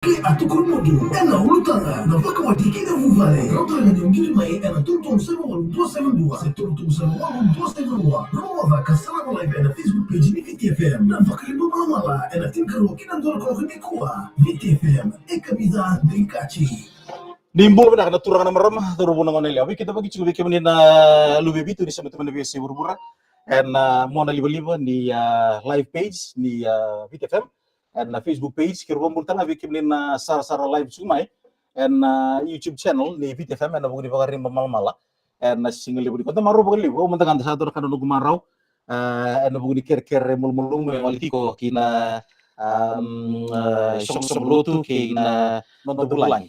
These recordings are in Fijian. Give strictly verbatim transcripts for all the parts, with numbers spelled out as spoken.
Ke a tukuna mudu ena ulutaga na vakawati kei na vuvale. Rauta ga ni o qiri mai ena tolu tolu saiva walu dua saiva dua se tolu tolu saiva walu dua saiva rua. Rogoca ka sarava live ena Facebook page ni Viti F M. Na Vakalevu Malamala ena tinikarua ki na dua na kaloko nikua. Viti F M, e kamica dei kaci. Ni bula vinaka na turaga na marama, cauravou na goneyalewa. Vei keda vakitsuku vei kemuni na luve vitu ni sema tu mai na veiyasai vuravura. Ena mona livaliva ni, ah, live page ni, ah, Viti F M. Ena Facebook page, keirau vakabula tale ga vei kemuni na sarasara live tiko mai ena YouTube channel ni Viti F M, ena vuku ni Vakariba Malamala. Ena siga levu nikua, da marau vakalevu, au mada ga da sa dua na ka na noqu marau. Eh, ena vuku ni kerekere malumalumu e gole tiko ki na, um, eh, soqosoqo lotu kei na noda vulagi.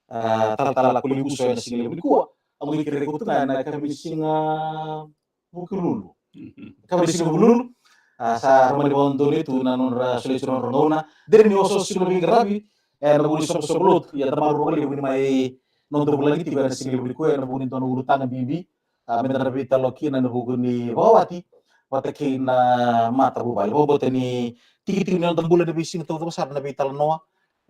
Eh, talatala Kolivuso ena siga levu nikua. Au qai kerei koto ga ena yakavi ni siga Vukelulu. Yakavi ni siga Vukelulu. Ah, sa ra mani vakadonui tu na nodra solia tu na nodra gauna. Dina ni osooso tiko na veiqaravi ena vuku ni soqosoqo lotu, ia da marau vakalevu ni mai noda vulagi tiko ena siga levu nikua ena vuku ni dua na ulutaga bibi. Ah, meda na veitalanoa kina ena vuku ni vakawati vata kei na matavuvale. Vakabauta ni tikitiki ni noda bula ena veisiga taucoko sara na veitalanoa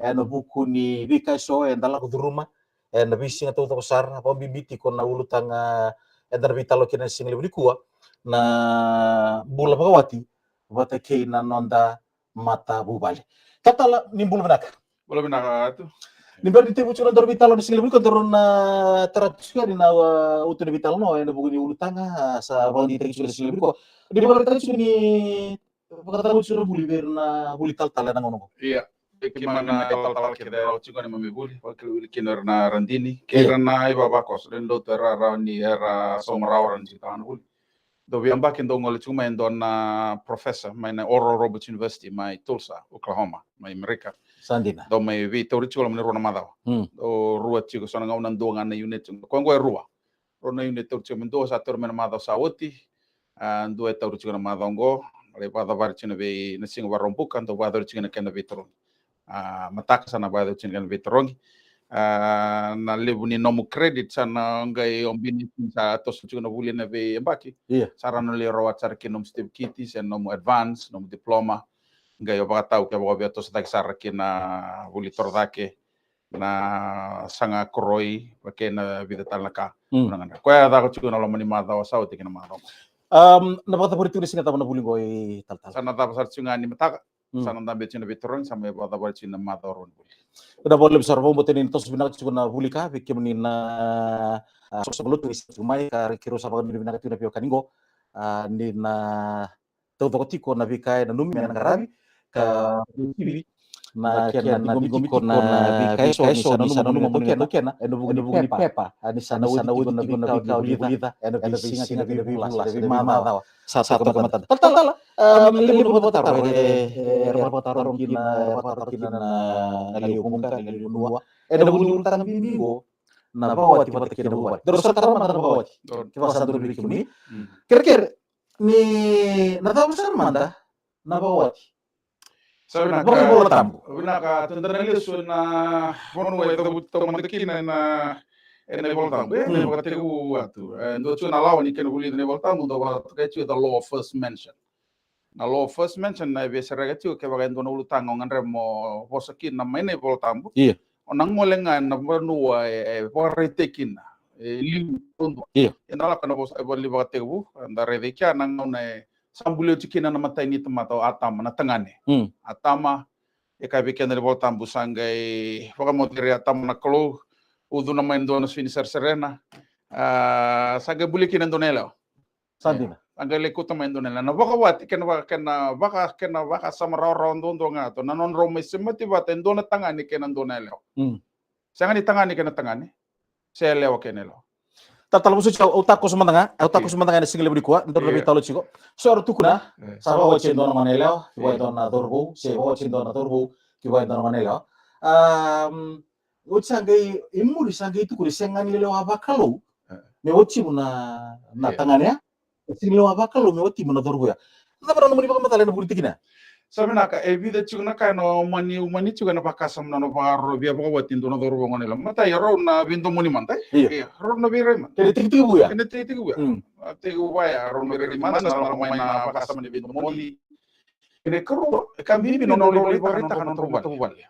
ena vuku ni veika eso eda lako curuma ena veisiga taucoko sara, vakabibi tiko na ulutaga eda na veitalanoa kina ena siga levu nikua, na bula vakawati vata kei na noda matavuvale. Talatala, ni bula vinaka. Bula vinaka tu. Ni bera ni tekivu tiko na nodaru veitalanoa ena siga levu nikua, daru na tara tiko yani na, uh, uto ni veitalanoa ena vuku ni ulutaga, ah, sa vakadeitaki tiko ena siga levu nikua. Ni vakaraitaka tiko ni vakacagau tiko na vuli vei ira na vuli talatala ena gauna oqo. Ia, e keimami na italatala kece e rawa tiko yani me vuli, vakawiliwili kina ira na radini kei ira na ivavakoso, ira na lotu era rawa ni era sauma rawarawa ni tiko taga na vuli. Dau veiyabaki dau gole tiko mai e dua na professor mai na Oral Roberts University mai Tulsa, Oklahoma, mai Amerika. Sa dina. Dau mai veitauri tiko loma ni rua na macawa. Hmm. Dau rua tiko, so na gauna dua ga na unit. Koya oqo e rua. Rua na unit e tauri tiko mai, dua sa tauri mai na macawa sa oti. Ah, dua e tauri tiko na macawa oqo. Lai vakacavari tiko na vei, na siga Vakaraubuka, dau vakacavari tiko na kena veitarogi. Ah, mataka sa na vakacavari tiko na kena veitarogi. Ah, na levu ni nomu credit sa na qai o bini sa toso tiko na vuli ena veiyabaki. Ia. Sa ra na lai rawata sara kina nomu certificate, se nomu advance, nomu diploma. Qai o vakatau ke vaka o via toso cake sara kina na vuli torocake, na saga koroi, vata kei na vica tale na ka. Mm. Na gauna koya e caka tiko na loma ni macawa sa oti kei na macawa. Um, na vakacavari tiko na siga cava na vuli oqo, italatala? Sa na cava sara tiko ga ni mataka. Mm. Sa na dabe tiko na veitarogi, sa mai vakacavari tiko na macawa rua ni vuli. Vinaka vakalevu sara, vakabauta ni na toso vinaka tiko na vuli ka vei kemuni na, ah, soqosoqo lotu ni sa tu mai, ka keirau sa vakanuinui vinaka tiko na veiwekani oqo. Ah, ni na taucoko tiko na veika e nanumi me na qaravi, ka na kena ciqomi tiko na veika eso ni sa nanuma mo ni na dau kena ena vuku ni pepa, ah, ni sa na oti tiko na veika o ni vulica ena veisiga kei na veivula se na veimacawa sa toka mai matada. Talatala, ah, levu na vakataro e, e, era vakataro kina, era vakataro kina na, na lewe vuqa, na lewe vanua ena vuku ni ulutaga bibi oqo, na vakawati vata kei na vuvale. Daru sa tara mada na vakawati. Kevaka sa dodonu vei kemuni. Mm. Kerekere, ni na cava sara mada na vakawati? Sa vinaka. Vakaivolatabu. Vinaka, eda na lesu ena vanua e cavuti tau mada kina ena, ena iVolatabu. E, na ivakatekivu tu. E, dua tiko na lawa ni kena vulica na iVolatabu, dau vakatokai tiko the law of first mention. Na law of first mention na e veisereka tiko kevaka e dua na ulutaga o gadreva mo vosa kina mai na iVolatabu. Ia. O na gole ga ena vanua e, e vakaraitaki kina. E liu duadua. Ia. E na lako na vosa e vali vakatekivu, eda raica i kea na gauna e sa buli oti kina na imatai ni tamata o Atama, na tagane. Mm. Atama, e kaya vei keda na iVolatabu sa qai vakamoceri Atama na Kalou, ucuna mai e dua na sui ni sereserena. Ah, sa qai buli kina e dua na yalewa. Sa dina. Sa qai lai kauta mai e dua na yalewa. Na vakawati, kena vaka, kena vaka, kena vakasama rawarawa duadua ga tu. Na nodrau mai semati vata e dua na tagane kei na dua na yalewa. Mm. Sega ni tagane kei na tagane. Se yalewa kei na yalewa. Talatala, vosoti au, au takoso mada ga, au takoso mada ga ena siga levu nikua, daru na veitalanoa tiko. So era tukuna, sa vakawati e dua na gone yalewa ki vua e dua na cauravou, se vakawati e dua na cauravou ki vua e dua na gone yalewa. Um, oti sa qai, i muri sa qai tukuni, sega ni lewa vakalou me watimu na, na tagane ya. Sega ni lewa vakalou me watimu na cauravou ya. Cava na nomuni vakamacala ena vuku ni tikina? Sa vinaka, e vica tiko na ka ena mani, mani tiko ena vakasama na nona vakarau via vakawati e dua na cauravou gone yalewa. Matai, rau na veidomoni mada. Ia. Ia, rau na veirai mada. Kena tikitiki vua. Kena tikitiki vua. Mm. A, tekivu vaya, rau na veirai mada, sa lako mai na vakasama ni veidomoni. Kena ikarua, e ka bibi na nona lai vakaraitaka na nodra vuvale.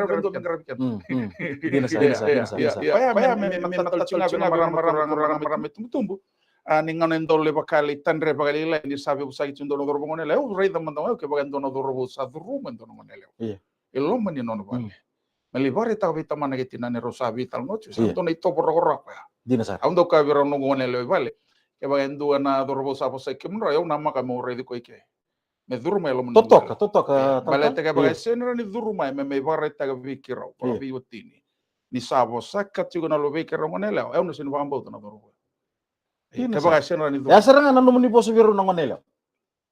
dredre vei dua me qaravi keda. Mm, mm. Dina sara, dina sara, dina sara, dina sara. Ia, ia, ia, me, me, me matata tiko ga vei na marama, marama, marama, marama tubutubu. A, ni gauna e dau lai vaka lai tadre vakalailai ni sa veivosaki tiko dua na cauravou goneyalewa. Au raica mada ga au kevaka e dua na cauravou sa curuma e dua na goneyalewa. Ia. E loma ni nona vale. Mm. Me lai vakaraitaka vei tamana kei tinana ni rau sa veitalanoa tiko. Sa dua na itovo rokoroko ya. Dina sara. Au dau kaya vei rau noqu goneyalewa i vale. Kevaka e dua na cauravou sa vosaki kemudrau, au namaka meu raici koya i ke. Me curuma e loma ni totoka, totoka, baleta kevaka e sega ni rawa ni curuma, me, me vakaraitaka vei keirau, vakaveiwatini. Ni sa vosaka tiko na luvei keirau goneyalewa, au na sega ni vakabauta na cauravou. Dina sara. Kevaka e sega ni rawa ni curuma. Ya sara ga na nomuni vosa vei rau na goneyalewa.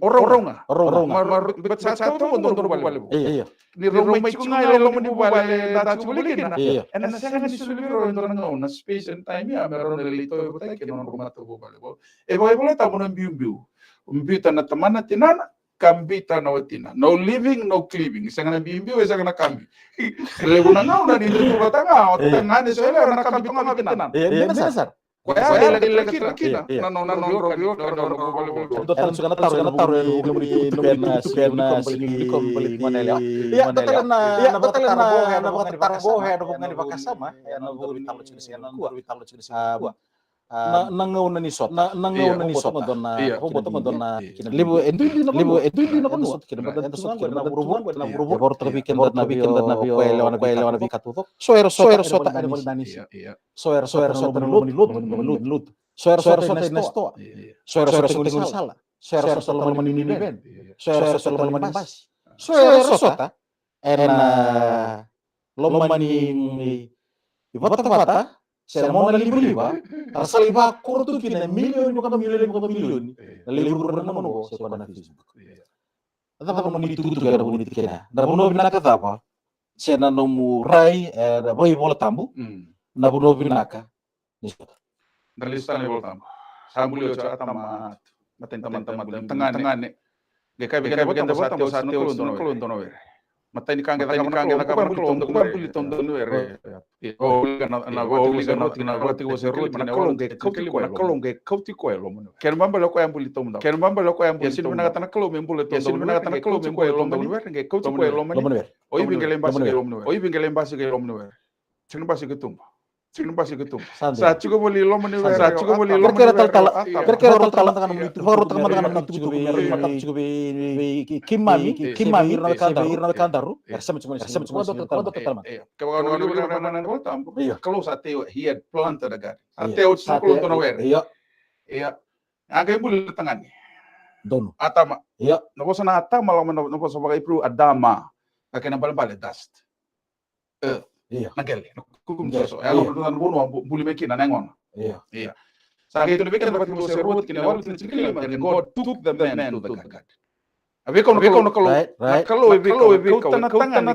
O rau ga. O rau ga. Ma, ma, but sa tau tu mo dodonu vale vou. Io. Ni rau mai tiko ga e loma ni vale da tiko voli kina. Io. Ena sega ni soli vei rau e dua na gauna, space and time ya me rau na lai tauyavutaki kina nodrau matavuvale vou. E vakaivolatabu na biubiu. Biuta na tamana, tinana, ka biuta na watina. No leaving, no cleaving. Sega na biubiu, e sega na kabi. Levu na gauna ni dua vata ga o tagane, so e lewe na kabi toka ga vei tinana. Io, io, sara. Koya e laki, laki kina, kina. Io, io. Na nona, nona, nona, nona, nona, nona, nona. Dua tale tiko na taro, na taro e loma ni tukutuku ena siga nikua, bali gone yalewa. Io, dua tale na, io, dua tale na, na vakataro, na vakataro, na vakasama. Ena vuku ni taro tiko ni siga nikua. A, na, na gauna ni sota. Na, na gauna ni sota. Io, io. Levu, e dui, dui na vanua. Levu, e dui, dui na vanua. Eda sota kina, eda sota kina na vuravura. Io, io. E vakarautaka vei keda na vei, na vei, o koya e lewa na vei, ka taucoko. So era sota, so era sota ena vale ni nisi. Io, io. So era sota ena loma ni lotu, loma ni lotu. So era sota ena sitoa. Io, io. So era sota ena sala. So era sota loma ni minivan. Io, io. So era sota loma ni basi. So era sota ena loma ni vatavata. se na mona livaliva, era sa lai vakoro tu kina e milioni vakamilioni vakamilioni na lai vuravura na gauna qo se koya na Facebook. A cava na nomuni itukutuku ena vuku ni tikina ya? Na vanua vinaka cava se na nomu rai ena vakaivolatabu na vanua vinaka ni sota? Da lesu tale na iVolatabu. Sa buli oti o Atama, matai ni tamata, matai ni tamata, buli tagane. Qai kaya vei keda na iVolatabu, sa tei oti na Kalou e dua na were. Matai ni ka qai cakava na Kalou, qai buli taudua na were. O liga na, na, o liga na, na Vakatekivu wase rua, na Kalou qai kauti koya e loma ni were. Kena ibalebale o koya a buli taumada. Kena ibalebale o koya a buli taumada. Ia sega ni vinakata na Kalou me buli taudua na were, qai kauti koya e loma ni were, qai kauti koya e loma ni were. O Ivi qai lai basika e loma ni were. O Ivi qai lai basika e loma ni were. Sega ni basika e tuba. Sega ni basika e tuba. Sa tiko voli e loma ni were. Sa tiko voli e loma ni were. Kerekere talatala. Kerekere talatala. Vakarota mada ga na nomuni itukutuku vei, vei, vei keimami, keimami, ira na wekadaru. Era sema tiko, era sema tiko. Kevaka o na wilika na iVolatabu, Kalou sa tei, he had planted a garden. Sa tei oti na Kalou e dua na were. Io. Io. A qai buli na tagane. Donu. Atama. Io. Na vosa na Atama, loma na, na vosa vaka-Iperiu Adama. Ka kena ibalebale dust. Earth. Io. Na qele. Na kuku ni soso. E a loma na vanua bu-, buli mai kina na yagona. Io. Io. Sa qai tukuna vei keda na Vakatekivu wase rua, tikina e walu, tikina tinikalima, and God took the man to the garden. A veikau na Kalou. Right, right. Na Kalou e veikau, e veikau, kauta na tagane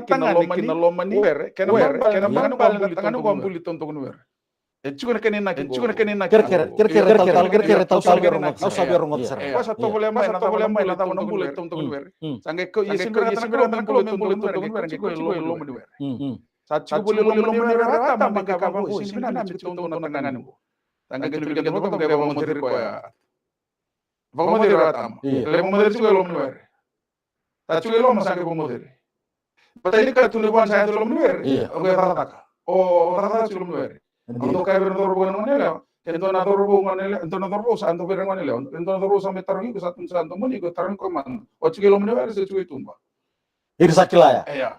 ki na loma ni were. Kena ibalebale na tagane qo a buli taudua na were. E tiko na kena inaki, e tiko na kena inaki. Kerekere, kerekere talatala, kerekere talatala, au sa via rogoca sara. Au sa via rogoca sara. Ia. Au sa tovolea mai na cava na bula e taudua na were. Sa qai kau, ia sega ni vinakata na Kalou me bula e taudua na were, qai tiko e loma ni were. Sa tiko voli e loma ni were o Atama, qai kaya vaqo, sega ni vinaka me tiko e taudua na tagane qo. Sa qai tukuna vei keda na Vakatekivu, qai vakamaceri koya. Vakamaceri o Atama. Ia. Lai vakamaceri tiko e loma ni were. Sa tiko e loma, sa qai vakamaceri. Baleta ni ka tukuni vua ni sa yaco e loma ni were. Ia. O qai cakacaka. O cakacaka tiko e loma ni were. Io. O dau kaya vei ira na cauravou ena gone yalewa. E dua na cauravou gone yalewa, e dua na cauravou sa dau vei ira gone yalewa. E dua na cauravou sa mai tarogi iko, sa tu, sa domonika, tarogi koya mada. O tiko e loma ni were se tiko e tuba? Ira sa kila ya. Ia.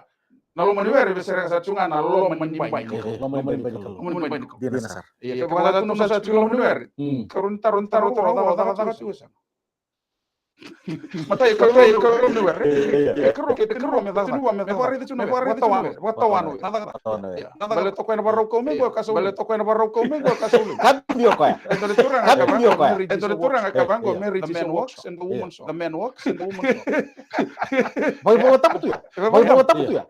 Na loma ni were, vei ira sa tu ga na loma ni bai ni Kalou. Loma ni bai ni Kalou. Loma ni bai ni Kalou. Dina sara. Ia, kevaka sa tu na sa tiko e loma ni were. Mm. Karua ni taro, taro, taro, taro, taro, taro, taro, taro, Matai, karua, karua ni were. Ia, ia. Karua, karua me cakacaka. Me vakaraici tu na were. Vakatawa, vakatawa na were. Cakacaka. Ia. Baleta o koya na vakarau kau mai qo, ka sa ulu. Baleta o koya na vakarau kau mai qo, ka sa ulu. Ka biu o koya. E dua na turaga ka vaqo, e dua na turaga ka vaqo, marriage is a work. The man works and the woman works. The man works and the woman works. Vakaivolatabu tu ya. Vakaivolatabu tu ya.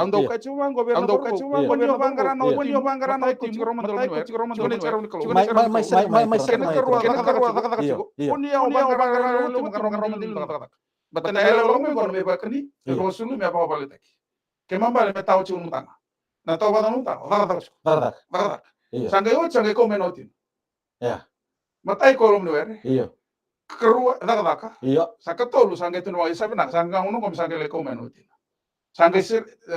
Au dau kaya tiko vaqo vei ira na cauravou. Au dau kaya tiko vaqo vei ira na cauravou. Ni o vaqara na watimu, matai ko tiko e loma ni were. Tiko na iserau ni Kalou. Mai, mai, mai, mai, mai, mai, mai, mai. Kena ikarua, cakacaka, cakacaka tiko. Ia. Ia. Ni o vaqara na watimu, vaqara na watimu, cakacaka. Baleta na yalewa lako mai qo na mai vakani, me vakasulumi, me vakavaletaki. Kena ibalebale me tawa tiko na nomu taga. Na tawa vata na nomu taga, cakacaka tiko. Cakacaka. Cakacaka. Ia. Sa qai oti, sa qai kau mai na watina. Ia. Matai ko loma ni were. Ia. Karua, cakacaka. Ia. Sa katolu, sa qai tukuna vaqo, sa vinaka, sa qai gauna qo me sa qai lai kau mai na watina. Sa qai sere, e,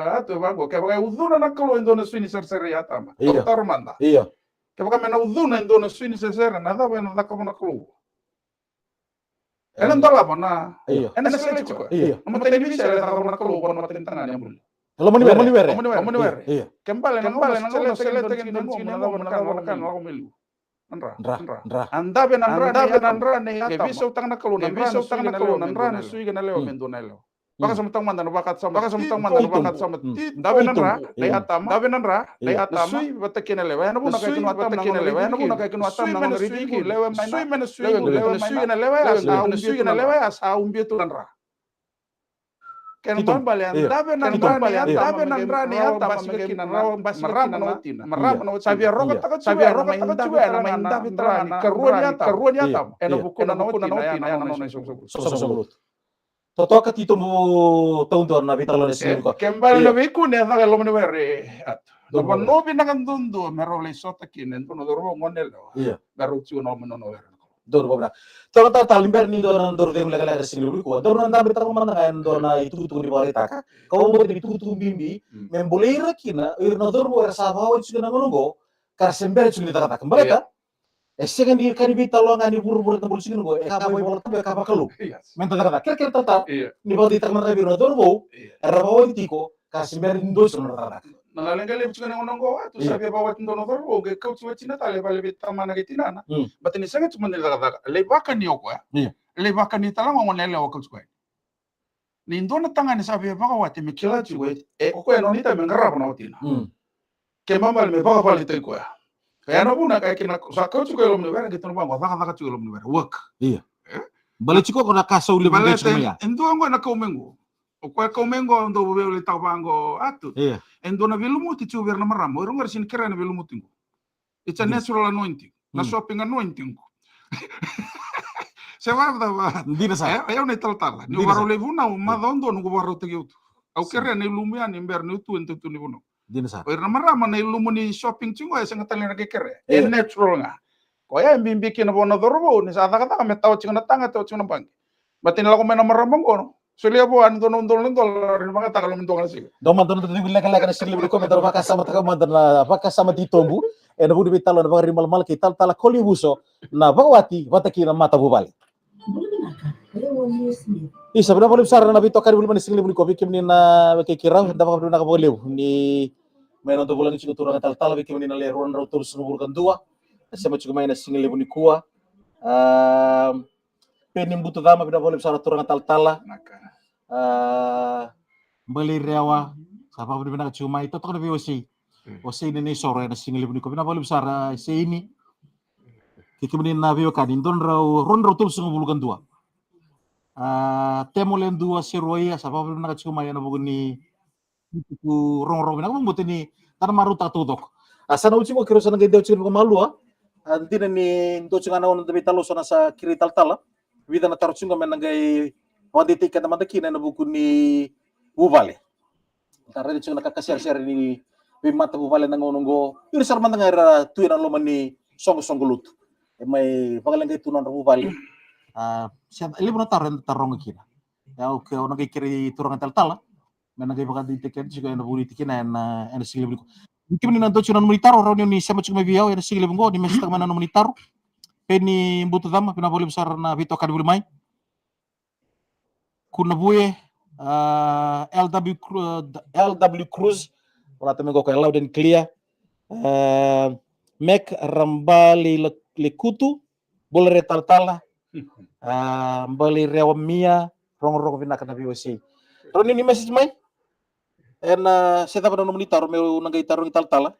a tu vaqo, kevaka e ucuna na Kalou e dua na sui ni seresere i Atama. Ia. Au taro mada. Ia. Kevaka me na ucuna e dua na sui ni seresere, na cava ena cakava na Kalou? Ena dolava na. Io. Ena seleti koya. Io. Na matai ni veisele e cakava na Kalou vua na matai ni tagane a buli. Loma ni were. Loma ni were. Loma ni were. Io. Kena ibalebale na gauna e seletaki kina na gauna, na cava na ka na lako mai liu. Na dra. Dra. Dra. A dave na dra, dave na dra nei Atama. E veisautaka na Kalou na dra, na sui kei na lewa me dua na yalewa. Vakasamataka mada na vakasama. Vakasamataka mada na vakasama. Dave na dra nei Atama. Dave na dra nei Atama. Na sui vata kei na lewa. Ena vuna ka kina Atama na nona veiviki. Ena vuna ka kina Atama na nona veiviki. Lewa mai na sui, mai na sui, lewa mai na sui, na lewa ya sa ubia tu na dra. Kena ibalebale a dave na dra nei Atama, dave na dra nei Atama me qai rawa basika kina na marama na watina. Marama na watina. Sa via rokataka tiko ya na mai dave tale ga na ikarua ni Atama. Ena vukuna na watina, ya na nona isoqosoqo. Totoka titobu taudua na veitalanoa ni siga nikua. Kena ibalebale na veikune e caka e loma ni were. Atu. Na vanua vinaka duadua me rau lai sota kina e dua na cauravou gone yalewa. Io. Me rau tiko na loma ni nona were. Donu, vavina. Toka talatala, ni bera ni dua na daru cegu lekaleka e siga nikua. Daru na dabe taka mada ga e dua na itukutuku ni vakaraitaka. Ka au bau ni tukutuku bibi. Me bolei ira kina, ira na cauravou era sa vakawati tiko na gauna oqo. Ka ra se bera tiko ni cakacaka. Baleta. E sega ni ka ni veitalanoa ga ni vuravura eda bula tiko kina oqo, e ka vakaivolatabu, e ka vakalou. Yes. Me da cakacaka. Kerekere talatala. Io. Ni vakadeitaka mada ga vei ira na cauravou, era vakawati tiko, ka se bera ni dua tiko na cakacaka. Na leqa levu tiko ena gauna oqo, a tu sa via vakawati dua na cauravou, qai kauti watina tale, vale vei tamana kei tinana. Baleta ni sega tiko mada ni cakacaka. Lai vakani o koya. Io. Lai vakani tale ga o gone yalewa kauti koya. Ni dua na tagane sa via vakawati me kila tiko e, e, o koya e nona itavi me qarava na watina. Kena ibalebale me vakavaletaki koya. Ka ya na vuna ka kina sa kau tiko e loma ni were, keitou na vaqo cakacaka tiko e loma ni were, work. Ia. E? Baleti tiko na ka sa u levu ni dua tiko mai ya. E dua qo na kau mai qo. O koya kau mai qo, dau veiwalitaka vaqo, Atu. Ia. E dua na veilumuti tiko vei ira na marama. O ira qo era sega ni kerea na veilumuti qo. It's a natural anointing. Na shopping anointing qo. Se vavava. Dina sara. E, e au na italatala. Ni vakarau lai vunau, macawa dua noqu vakarautaki au tu. Au kerea na ilumu yani bera niu tu ena itutu ni vunau. Dina sara. O ira na marama na ilumu ni shopping tiko qo, e sega tale ni ra qai kerea. E natural ga. Koya e bibi kina vua na cauravou ni sa cakacaka me tawa tiko na taga, tawa tiko na baqe. Baleta ni lako mai na marama qo, solia vua e dua na udolu na dola, ra ni vakayagataka e loma ni dua ga na siga. Dua mada na noda cegu lekaleka ena siga levu nikua, me daru vakasamataka mada na vakasama titobu ena vuku ni veitalanoa vakariri malamala kei talatala Koli Vuso, na vakawati vata kei na matavuvale. Isa, vinaka vakalevu sara na veitokani voli mai na siga levu nikua, vei kemuni na wekai keirau, da vakavinavinaka vakalevu ni mai noda vulagi tiko turaga talatala, vei kemuni na le rua na drau tolusagavulu ka dua na sema tiko mai na siga levu nikua. A, Peni Butucama, vinaka vakalevu sara turaga talatala. Vinaka. A, Balei Rewa, sa vakavinavinaka tiko mai, totoka na veiwasei. Mm. Wasei ni nei soro ena siga levu nikua, vinaka vakalevu sara Seini. Kei kemuni na veiwekani, dua na drau, rua na drau tolusagavulu ka dua. A, Temo Ledua Seruaia, sa vakavinavinaka tiko mai ena vuku ni itukutuku rogorogo vinaka, vakabauta ni da na marautaka taucoko. A, sa na oti qo, keirau sa na qai dewa tiko vakamalua. A, dina ni dua tiko ga na gauna da veitalanoa, sa na sa kerei talatala vica na taro tiko qo me na qai vakadeitaki keda mada kina ena vuku ni vuvale. Da raica tiko na kakaseresere ni veimatavuvale na gauna oqo. Ira sara mada ga era tu ena loma ni soqosoqo lotu, e mai vakaleqai tu na nodra vuvale. A, se levu na taro eda taroga kina. Ia, okay, au na qai kerei turaga talatala me na qai vakadeitaki keda tiko ena vuku ni tikina ena, ena siga levu nikua. Kemuni na dua tiko na nomuni taro, rawa ni o ni sema tiko mai vei au ena siga levu qo, ni message-taka mai na nomuni taro. Peni Butucama, vinaka vakalevu sara na veitokani voli mai. Kuna Vue, a, L W Cru-, L W Cruz, volata mai qo, e loud and clear. A, Mac Rabali Le-, Lekutu, bula re talatala. A, Balei Rewa Mia, rogorogo vinaka na veiwasei. Rawa ni o ni message mai ena, se cava na nomuni taro meu na qai tarogi talatala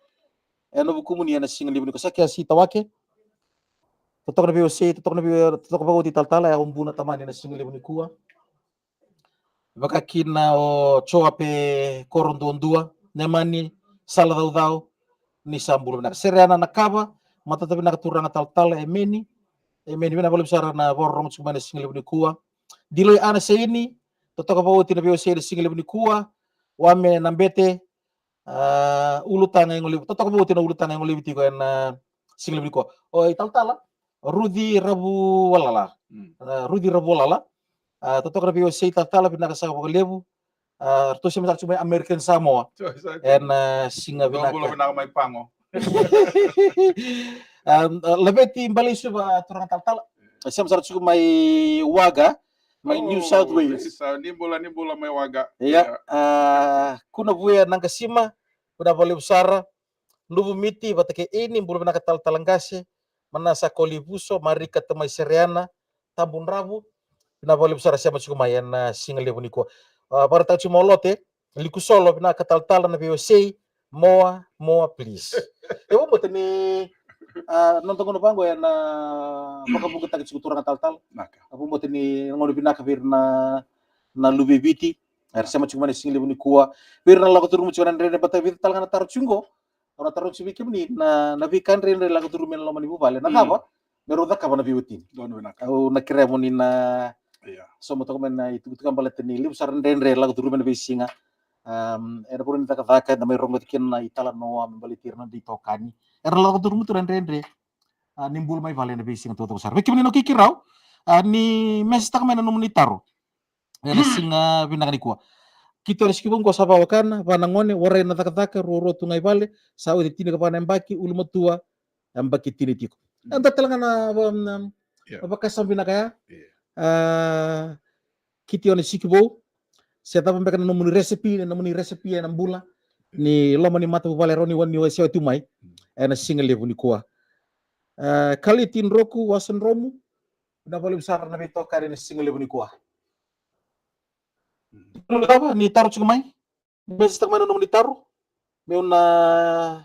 ena vukumuni ena siga levu nikua. Sa kea si Tawake. Totoka na veiwasei, totoka na vei-, totoka vakaoti talatala, e au Buna Tamani ena siga levu nikua. Vaka kina o Joape Koroduadua, Nemani Salacaucau, ni sa bula vinaka. Sereana Nakava, matata vinaka turaga talatala, emeni. Emeni, vinaka vakalevu sara na vakarorogo tiko mai na siga levu nikua. Diloi Ana Seini, totoka vakaoti na veiwasei ena siga levu nikua. Wame Nabete, a, ulutaga e golevi, totoka vakaoti na ulutaga e golevi tiko ena siga levu nikua. O i talatala Ruci Ravualala. Mm. A, Ruci Ravualala. A, totoka na veiwasei talatala, vinaka saka vakalevu. A, ratou sema sara tiko mai American Samoa. Ena siga vinaka. Bula vinaka mai Pago. A, Laveti Baleisuva, turaga talatala. Sema sara tiko mai Wagga, mai New South Wales. Isa, ni bula, ni bula mai Wagga. Ia, a, Kuna Vue Naqasima, vinaka vakalevu sara. Nuvu Miti vata kei Ini, bula vinaka talatala qase. Manasa Kolivuso, Marika Tamai Sereana, Tabu Dravu. Vinaka vakalevu sara sema tiko mai ena siga levu nikua. A, vakaraitaka tiko mai o Lote Likusolo, vinaka talatala na veiwasei. Moa, moa, please. E vakabauta ni, a, noda gauna vaqo ena vakavuqataki tiko turaga talatala. Vinaka. A, vakabauta ni gauna vinaka vei ira na, na luve i Viti era sema tiko mai na siga levu nikua. Vei ira na lako curuma tiko na dredre, baleta vica tale ga na taro tiko qo. Au na taroga tiko vei kemuni na, na veika dredre lako curuma ena loma ni vuvale. Na cava? Me rau cakava na veiwatini. Donu vinaka. Au na kerea mo ni na sauma toka mai na itukutuku, baleta ni levu sara na dredre lako curuma ena veisiga. Am, ena vuku ni cakacaka eda mai rogoci kina na italanoa me baleti ira na noda itokani era lako curuma tu na dredre. A, ni bula mai vale ena veisiga taucoko sara. Vei kemuni na keirau, a, ni message-taka mai na nomuni taro ena siga vinaka nikua. Keitou na sikivu qo sa vakawakana, va na gone, warai na cakacaka, ruarua tu ga i vale, sa oti tinikava na yabaki, ulumatua, yabaki tini tiko. Mm. Eda tale ga na, na, na vakasama vinaka ya. A, keitou na sikivu, se cava beka na nomuni recipe, na nomuni recipe ena bula ni loma ni matavuvale, rawa ni o ni wasea tu mai ena siga levu nikua. A, Kaliti Droku, Wasa Dromu, vinaka vakalevu sara na veitokani ena siga levu nikua. Ni taro tiko mai, message-taka mai na nomuni taro, meu na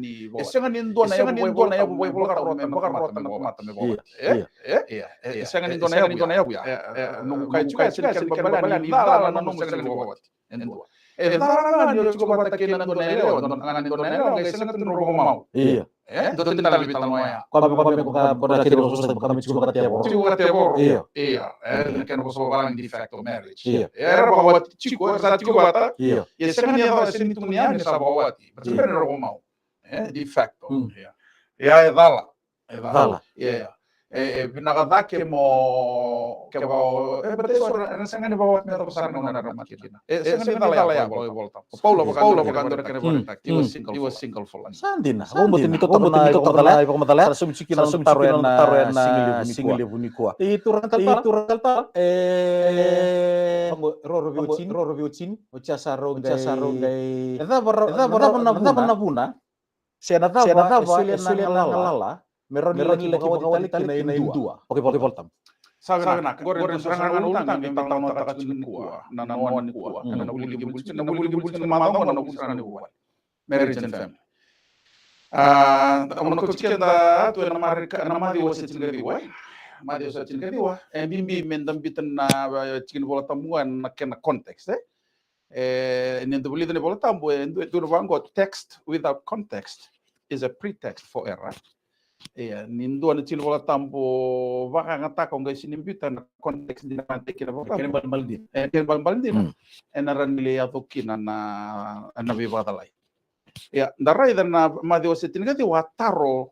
ni vakaoti. E sega ni dua na yavu, e sega ni dua na yavu vaivakarota me vakarota na tamata me vakaoti. Ia, ia. E sega ni dua na yavu ya. Noqu kai tiko ya, e sega ni kena ibalebale ni cala na nomu sega ni vakaoti. E dua. E cala ga ni o tiko vata kei na dua na yalewa, dua na, ga ni dua na yalewa, qai sega tu ni rau vakamau. Ia. E dua tale na italanoa ya. Koya me, koya me, koya me, koya na kena vosavosa, koya me tiko vakatevoro. Tiko vakatevoro. Ia. Ia. E na kena vosa vavalagi de facto marriage. Ia. Era vakaoti tiko, era sa tiko vata. Ia. Ia sega ni yaco, sega ni tukuni yani sa vakaoti. But sega ni rau vakamau. E de facto. Ia. Ia e cala. E cala. Ia, ia. E, e vinaka cake mo, kevaka o, e, but eso era, era sega ni vakaoti me yacova sara na gauna era mate kina. E sega ni cala ya, cala ya, vaka iVolatabu. O Paula vaka, Paula vaka, dua na kena ivakaraitaki. He was single, he was single for long. Sa dina. Sa dina. Au vakabauta ni totoka na ivakamacala ya. Sa somi tiko kina na taro ena sigalevu nikua. E turaga tale, turaga tale. E, roro vei Otini, roro vei Otini. O Tia sa rau qai. E cava, e cava na vuna? Se na cava, se na cava e solia na galala me rawa ni laki vakaoti tale kina e dua. Vaka iVolatabu. Sa vinaka, qori na sara ga na ulutaga me veitalanoataka tiko nikua, na noa nikua, na vuli qi vuli tiko, na vuli qi vuli tiko ni macawa qo, na vuli sara ga ni vuvale. Marriage and family. A, au na kauti keda tu ena Marika, na Maciu wase tinikaciwa, e? Maciu wase tinikaciwa, e bibi meda biuta na, e, tiki ni Volatabu ga na kena context, e? E, ni da vulica na iVolatabu, e dua, e dua na vaqo, text without context is a pretext for error. Ia, ni dua na tiki ni Volatabu vakayagataka, o qai sega ni biuta na context dina e tiko kina na Volatabu. Kena ibalebale dina. E, kena ibalebale dina. Mm. Ena rawa ni lai yaco kina na, na veivakacalai. Ia, da raica na Maciu wase tinikaciwa, a taro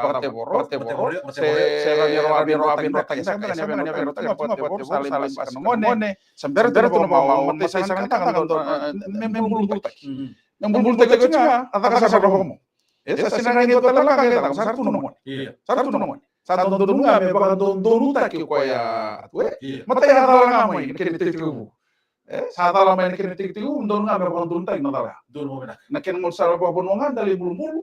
vakatevoro, vakatevoro, se, se rawa ni rawa ni rawa veidrautaki, se rawa ni rawa veidrautaki, vakatevoro, sa lai basika na gone, sa bera tu na vakamau, matai sa na kataga dodonu, me, me bulutaki. Me bulutaki oti ga, a caka sara vakamau. E sa sega ni dua tale na ka e caka, sa ra tu na gone. Sa ra tu na gone. Sa dodonu ga me vakadodonutaki o koya tu, e. Matai a cala ga mai na kena itekitekivu. E, sa cala mai na kena itekitekivu, dodonu ga me vakadodonutaki na cala. Na kena gaunisala vakavanua ga, da lai bulubulu.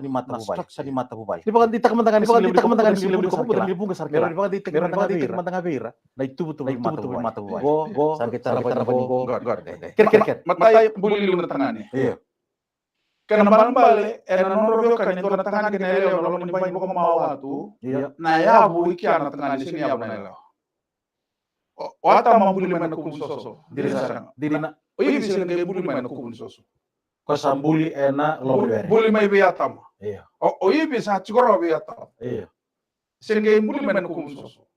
structure ni matavuvale. Structure ni matavuvale. Ni vakadeitaka mada ga ni, ni vakadeitaka mada ga ni, ni vuqa sara kila. Ni vakadeitaka mada ga vei ira na ituvatuva ni matavuvale. Qo, qo. Sa qai tarava ni qo. Good, good, good. Kere, kere, kere. Matai, buli liu na tagane. Io. Kena balebale, ena nodra veiwekani e dua na tagane kei na yalewa ena loma ni bai ni vakamau tu. Io. Na yavu i kea na tagane, sega ni yavu na yalewa. O, o Atama buli mai na kuvu ni soso. Dina sara. Dina. O Ivi sega ni qai buli mai na kuvu ni soso. Ko sa buli ena loma ni were. Buli mai vei Atama. Io. O, o Ivi sa tiko rawa vei Atama. Io. Sega ni qai buli mai na kuvu ni soso.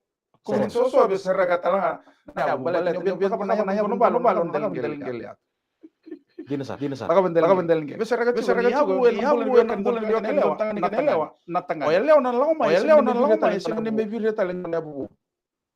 Kuvu ni soso e veisereka tale ga na yavu, baleta ni o via cakava na yavu, na yavu, na yavu, na yavu, na yavu, na yavu. Dina sara, dina sara. Lako vei dela ni qele. Veisereka tiko ni yavu, ena bula ni wekani, bula ni wekani, na tagane. Na tagane. O yalewa na lako mai, o yalewa na lako mai, sega ni mai viria tale na yavu.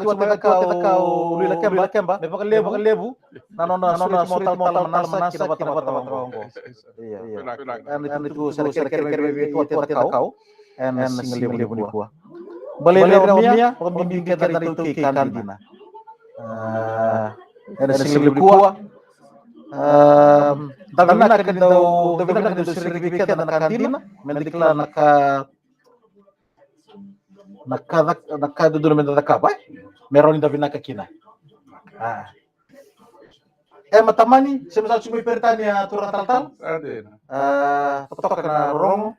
tara tiko vata kau Lui Lakeba, me vakalevu, vakalevu na nona, na nona sori tale mada na manasa ki na vatavata oqo. Ia, ia. Ena tu sara kerekere vei tu vata kau ena siga levu nikua. Balei rau mia, vakabibi keda na iTaukei ka dina. A, ena siga levu nikua. A, da vinaka ni dau, da vinaka ni dau sereki vei keda na ka dina, me da kila na ka, na ka, na ka dodonu me da cakava, e? Me rawa ni da vinaka kina. A. E, Matamani, se me sa tiko mai Peritania, turaga talatala. A, totoka na rorogo.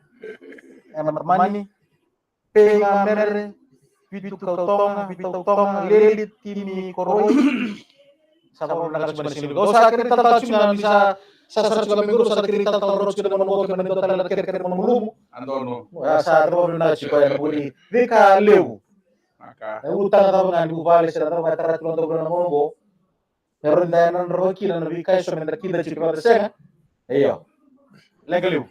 E, Matamani. Pei ga Mere, Vitu Kautoga, Vitautoga, Leli, Timi Koroi. Sa vakavinaka tiko mai na siga levu. Au sa kerei talatala tiko ga ni sa, sa sara tiko ga mai qo, sa kerei talatala rau tiko na gauna qo, kemuni dua tale na kerekere malumalumu. A, sa vakavinaka tiko ena vuli veika levu. E ulutaga cava ga ni vuvale, se na cava ga e tara tiko na gauna qo. E rawa ni da yadra kina na veika eso me da kida tiko, kevaka da sega. Io. Leqa levu.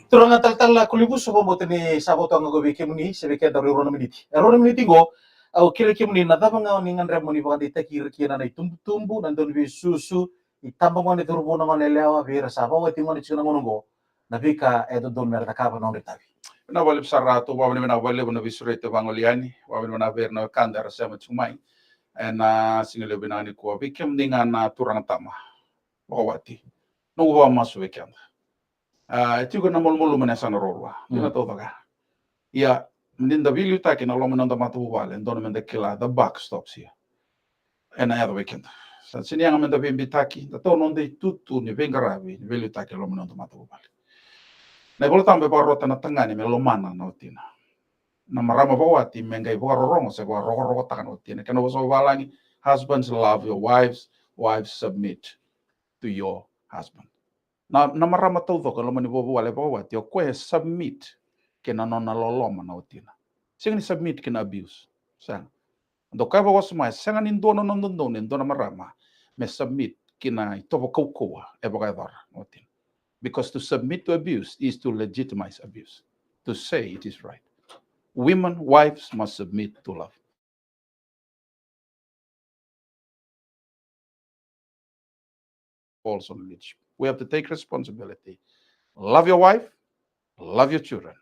Turaga talatala Kolivuso, vakabauta ni sa vo toka ga vei kemuni se vei keda rua na miniti. E rua na miniti qo, au kilai kemuni na cava ga o ni gadreva mo ni vakadeitaki ira kina na itubutubu, na dauniveisusu, itabagone, cauravou, na goneyalewa, vei ira sa vakawati gone tiko na gauna oqo, na veika e dodonu me ra cakava, na nodra itavi. Vinaka vakalevu sara, tou vakavinavinaka vakalevu na veisureti e vagolei yani, vakavinavinaka vei ira na wekada era sema tiko mai ena siga levu vinaka nikua. Vei kemuni ga na turaga tama, vakawati, noqu vakamasu vei keda. A, e tiko na malumalumu ena yasana ruarua. Mm. Dina taucoko. Ia, ni da veiliutaki na loma ni noda matavuvale, e dodonu me da kila, the buck stops here. Ena yaco vei keda. Sa sega ni yaga me da veibeitaki, da tau noda itutu ni veiqaravi, ni veiliutaki e loma ni noda matavuvale. Na iVolatabu e vakarota na tagane me lomana na watina. Na marama vakawati me qai vakarorogo se vakarokorokotaka na watina. Kena vosa vavalagi, husbands, love your wives, wives, submit to your husband. Na, na marama taucoko e loma ni vuvale vakawati, o koya e submit kei na nona loloma na watina. Sega ni submit kei na abuse. Sega. Dou kaya vakawasoma, e sega ni dua na nona dodonu e dua na marama me submit ki na itovo kaukauwa e vakayacora na watina. Because to submit to abuse is to legitimize abuse, to say it is right. Women, wives must submit to love. Falls on leadership. We have to take responsibility. Love your wife, love your children.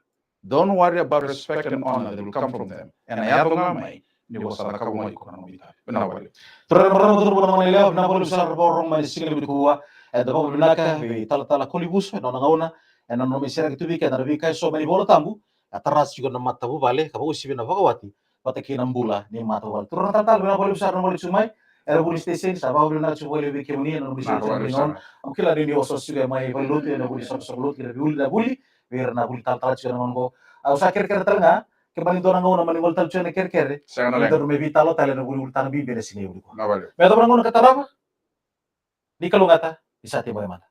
Don't worry about respect and honor that will come from them. Ena yaco ga mai ni o sa cakava mai o iko na nomu itavi. Vinaka vakalevu. Turaga, marama, cauravou, na goneyalewa, vinaka vakalevu sara na vakarorogo mai ena siga levu nikua. Eda vakavinavinaka vei talatala Kolivuso ena nona gauna, ena nona mai sereki tu vei keda na veika eso mai na iVolatabu, e tara tiko na matavuvale, ka vakauasivi na vakawati vata kei na bula ni matavuvale. Turaga talatala, vinaka vakalevu sara na nomu lesu mai ena vuli ni siteseni, sa vakavinavinaka tiko vakalevu vei kemuni ena nomu lesu mai ena gauna. Au kila ni ni osooso tiko mai valenilotu ena vuli, soqosoqo lotu, ena vuli, na vuli, vei ira na vuli talatala tiko ena gauna oqo. Au sa kerekere tale ga, ke mani dua na gauna mani gole tale tiko ena kerekere. Sega na leqa. Daru mai veitalanoa tale ena vuli, ulutaga bibi ena siga levu nikua. Vinaka vakalevu. Me yacova na gauna ka tarava, ni kalougata, ni sa tei bale mada.